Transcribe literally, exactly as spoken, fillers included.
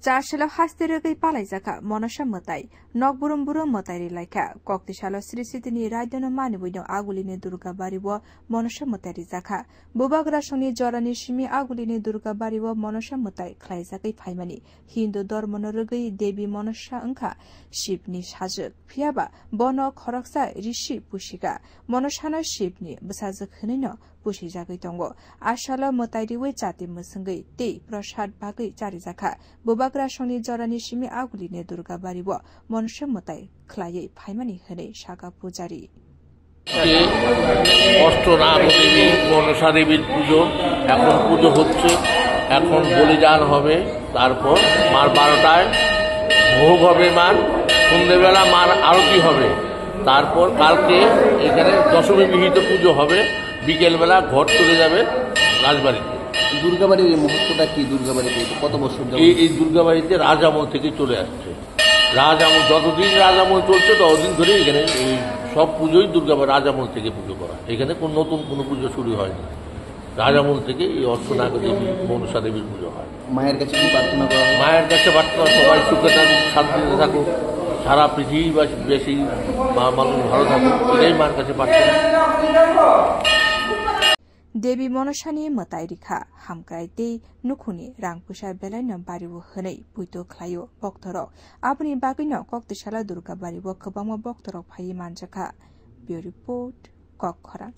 Chasalo haste rwgwi palaijakha Monosa mwtai. Nokburum burum mwtai rilaikha. Koktisalo Sri Sitini raidano manwi no Agulini Durga Bari o Monosa mwtai rijakha. Bubagrasongni jorani simi Agulini Durga Bari o Monosa mwtai khlaijagwi phaimani. Hindu dormono rwgwi Devi Monosa wngkha Shivni sajwk. Phiyaba bono khoroksa rishi pusika. Monosano Shivni bwsajwk hwnwino pusijagwi tongo. Asalo mwtai riwi chati mwswngwi tei prasad bagwi charijakha. Bubagrasongni jorani simi Agulini Durga Bari o Monosa mwtai khlaiwi phaimani hwnwi sakha pujari. অষ্টনাগ দেবী, মনসা দেবীর পুজো, এখন পুজো হচ্ছে, এখন বলিদান হবে, তারপর মার বারোটায় ভোগ হবে মার, সন্ধেবেলা মার আরতি হবে, তারপর কালকে এখানে দশমী বিহিত পুজো হবে, বিকেলবেলা ঘট চলে যাবে রাজবাড়িতে। দুর্গাবাড়ির এই মুহূর্তটা কি? দুর্গাবাড়িতে কত বছর যাবত? এই এই দুর্গাবাড়িতে রাজ আমল থেকে চলে আসছে। রাজ আমল, যতদিন রাজ আমল চলছে, ততদিন ধরে এখানে এই সব পুজোই দুর্গা বা রাজ আমল থেকে পুজো করা। এখানে কোন নতুন কোনো পুজো শুরু হয়নি। রাজ আমল থেকে এই অশ্বনাগ দেবী, মনসা দেবীর পুজো হয়। মায়ের কাছে কি প্রার্থনা করা হয়? মায়ের কাছে প্রার্থনা, সবাই সুখে থাকুক, শান্তিতে থাকুক, সারা পৃথিবীবাসী বেশি মা-, মানুষ ভালো থাকুক, এটাই মার কাছে প্রার্থনা। Devi Monosani mwtai rikha, hamkrai tei nukhungni rang puisa belaino bario hwnwi puito khlaio boktorok. Aboni bagwino Koktisalo Durga Bario kwbangma boktorok phaiwi manjakha. Bureau Report, Kokkhorang.